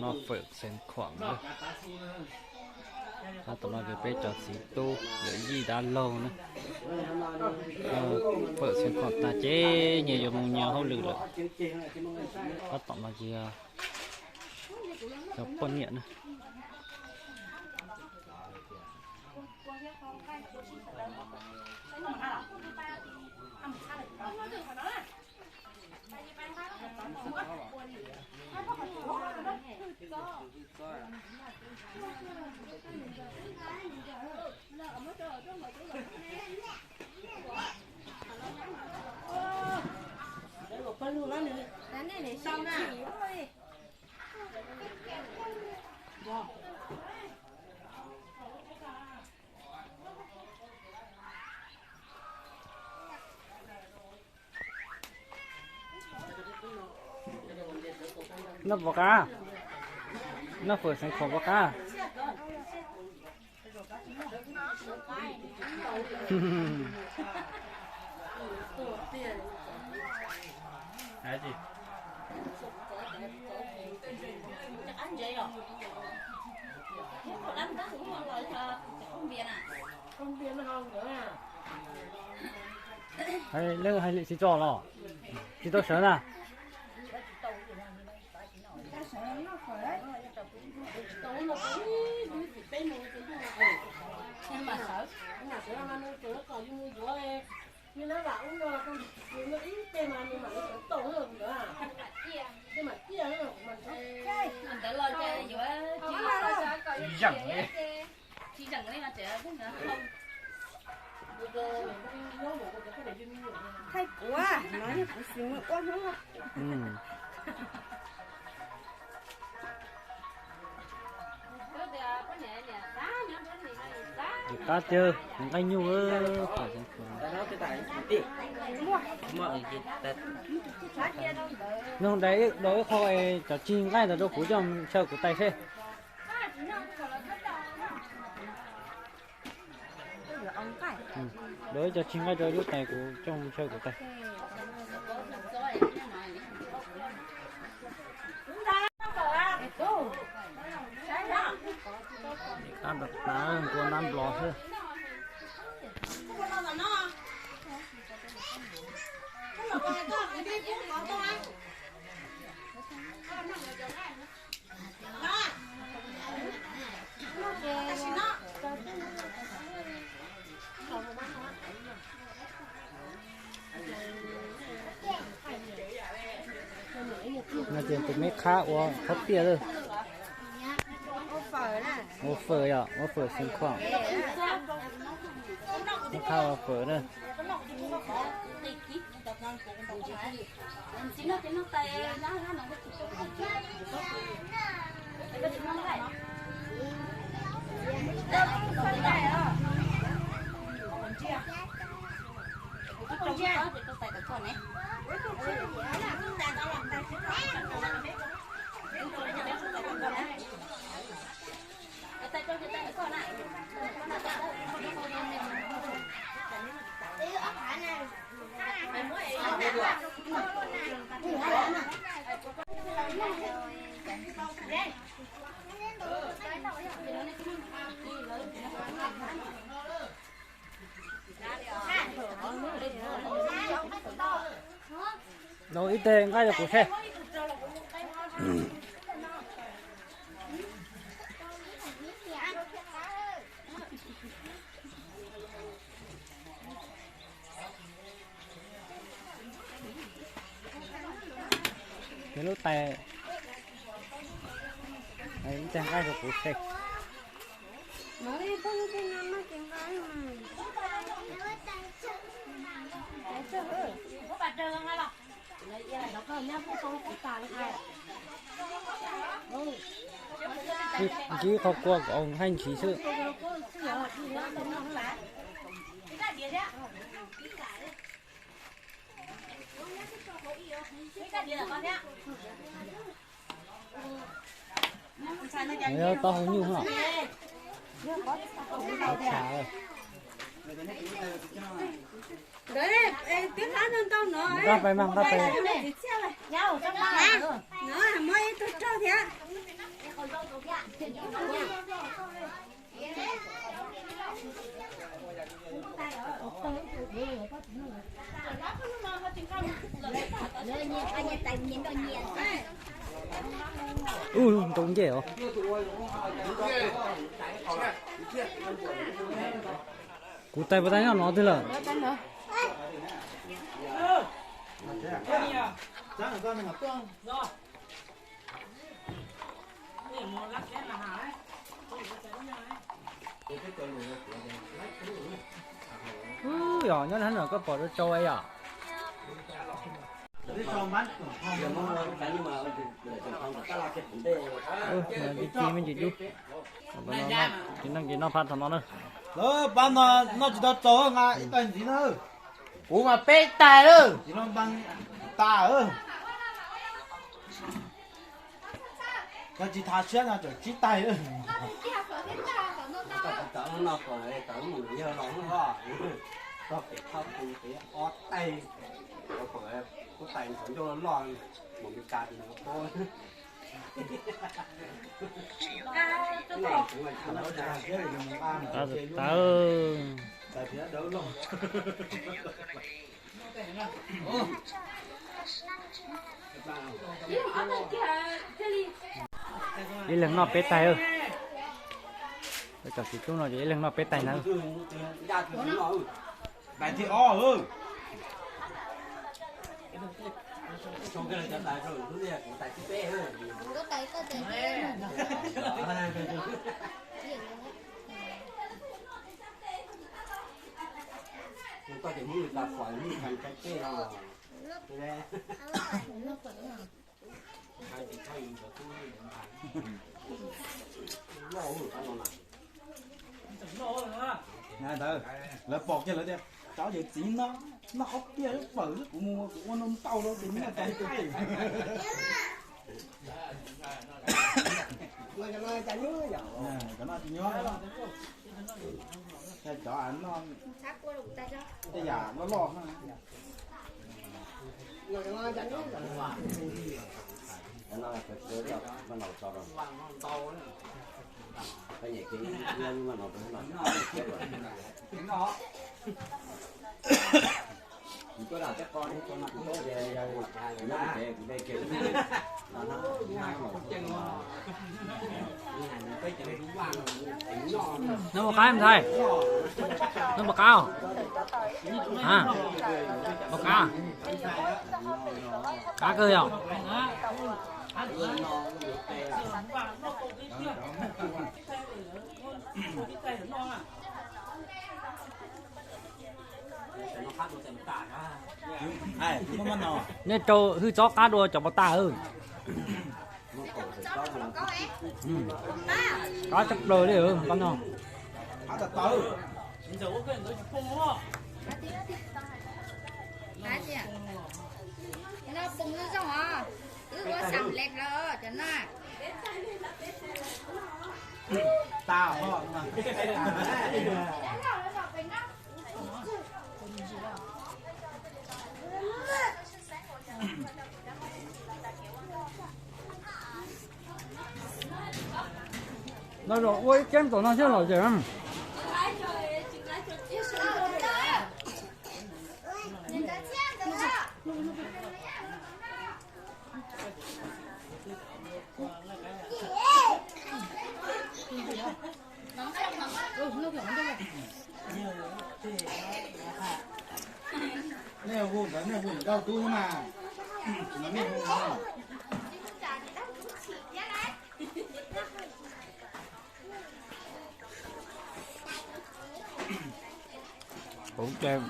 No fawm xeev khuam na. Tab tom no ces peb cov txiv tub yawm yij dab laug na, fawm xeev khuam tag ces nyias yuav mus nyias hauj lwm lawm. Tab tom no ces yog cov poj niam na. Noj puas qab? Noj fawm xeev khuam puas qab? Hais lwm hais lwm tsis tso los tsis tau sawv na. Ntawd los yuav tsis zeem li. Thaij kuv, no yog kuv xis mus ua hnub. Qab tiag, nqaij nyuj. Nug dais ib qho, cov tsig nqaij ntawd rau kuv coj ntshaw kuv tais seb. Dais ib co tsig nqaij rau lub tais kuv coj ntshaw kuv tais. Qab nrov tas, nkuaj ntab nplos xwb. No ces tus me qhab ua qhov tiaj lawm. Ua fawm yom, ua fawm xeev khuam. Me qhab ua fawm na. Dau ib teg nqaij rau kuv seb. Ces lub tais, ib teg nqaij rau kuv seb. Ntsib qhov kua kom haj ntshiv xwb. Taub hau nyuj os. Nqa pais mas, nqa pais. No muab ib tug raug thiab. Ub, nrau ncej os. Kuv tais puas tau nyob no twg lawm? Yog nyob na koj pom rau tsau yom. Ci ci me ntsis dub. Ces noj ces noj phab thaum no na. Lawv pab no noj tsis tau txaus nqa ib tais ntxiv na. Kuv mas peb tais lawm. Tsis no npaa tas. Koj tsis thav siab no tseem tsib tais lawm. Tau pem thaj tu pem ob tais, tau pem kuv tais ntxhov ncauj loj loj, mus Meskas ces nws paub. Tawv. Ib leeg noj peb tais. Cov txiv tub no ces ib leeg noj peb tais ntag. Ntawd, lawv pom kiag lawv tias, cov yawm txiv no noj ob tiaj fawm xwb, kuv mus kuv ua no ntau rau ces noj cov thaij. Cov no tsis nyuaj, cov no tej yam loj loj na. Noj puas qab ntxhais? Noj puas qab? A, puas qab? Qab kawg yom. Nej rau hwj tsob qab dua cov pos tas. Qab tshaj plaws li qab no. Noj poob zoo os, wb ua xam lej lawm cov no. No los ua ib ceeb tom no thiaj lom zem. Nej hu ntawd nej hu ntau tub mas, tsis no nej hu no. Hauv ces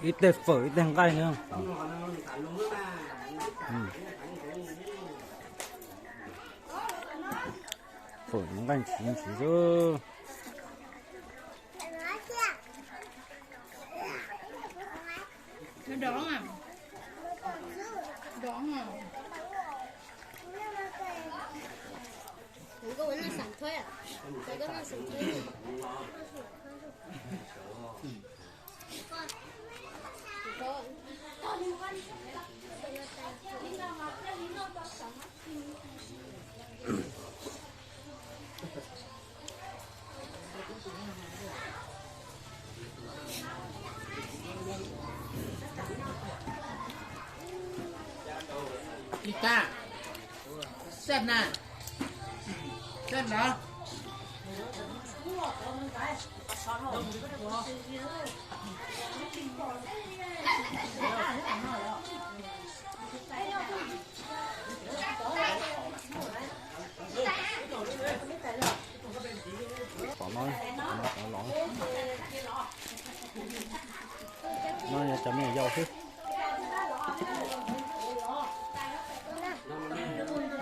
ib teg fawm ib teg nqaij na. Fawm nqaij ntshiv ntshiv xwb. Tom no, tom no, tom no los. No yog cov me nyuam yaus xwb.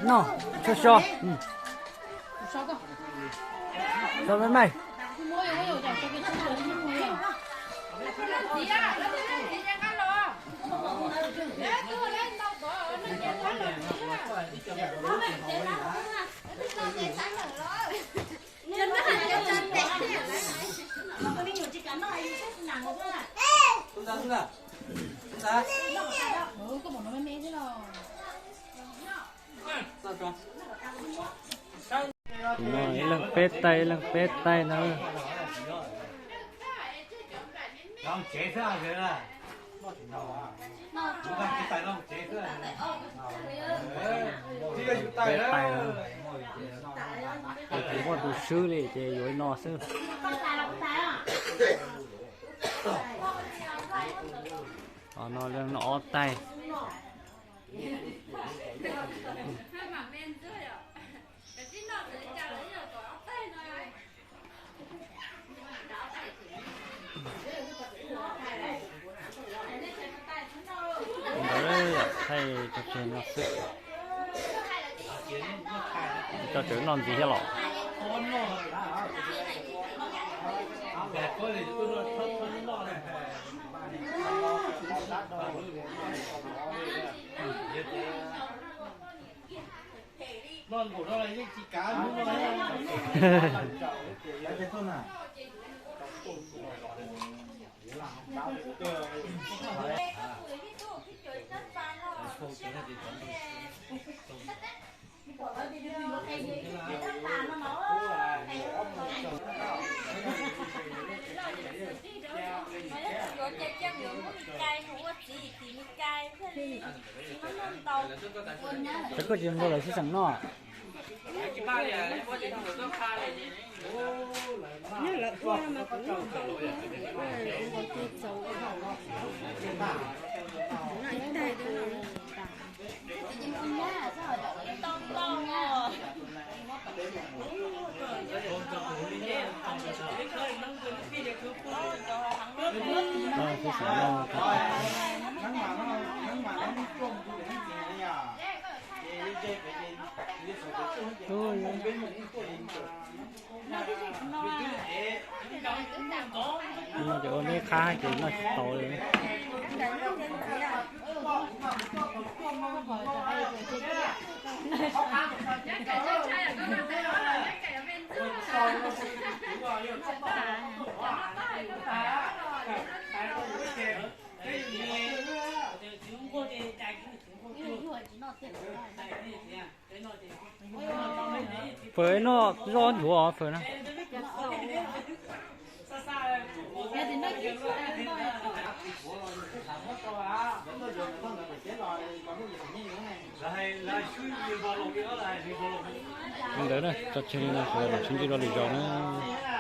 No, so so. So me me. No ib leeg peb taig, ib leeg peb taig no. Peb taig no. Ces kuv muaj tus swb li ces yuav ib no xwb. Ho no leej no ob taig. Ntawd yom, thaij tso tseg no xwb. Tso tseg no ntxiv thiab los. Ces koj tsis npau lawv sib seem noj. Ces ua neb qab ces noj tsis tau li. Fawm noj zoj nchuav fawm na. Ntawd na, tso tseg li no, sawv daws mam sib ntsib dua lwm zaus na.